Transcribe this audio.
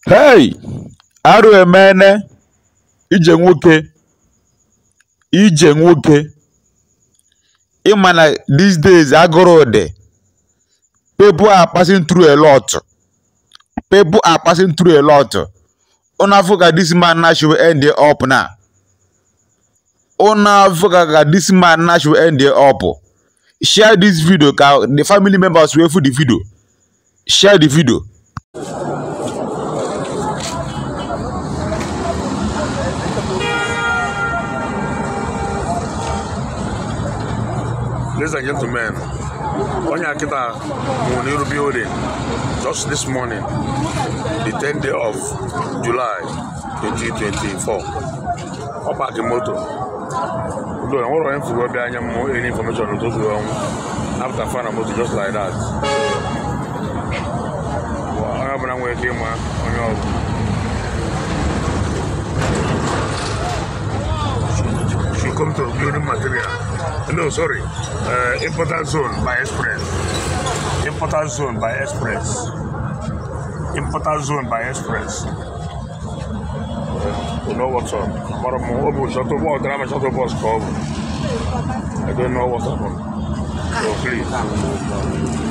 Hey! Arụ emene ije nwoke ije nwoke. Ịma na these days agụrụ dị. People are passing through a lot. People are passing through a lot. Unu afụ ka this man na should end up now. Unu afụ ka this man na should end up. Share this video ka the family members wee fụ the video. Share the video. Ladies and gentlemen, onye akịta nwụrụ n'iru building just this morning, the 10th day of July 2024. Ọ paakị moto. Udo na nwere onye mfuru ọbịa anya mmụọ any information n'ụtụtụ ọnwụ. After fan na moto just like that. Onye ọbụla nwere ike ịma onye ọbụla. Should come to building material. No, sorry. Importer zone by express. Importer zone by express. Importer zone by express. You know what's up. Shuttle bus, driver shuttle bus come. I don't know what's happened. So please.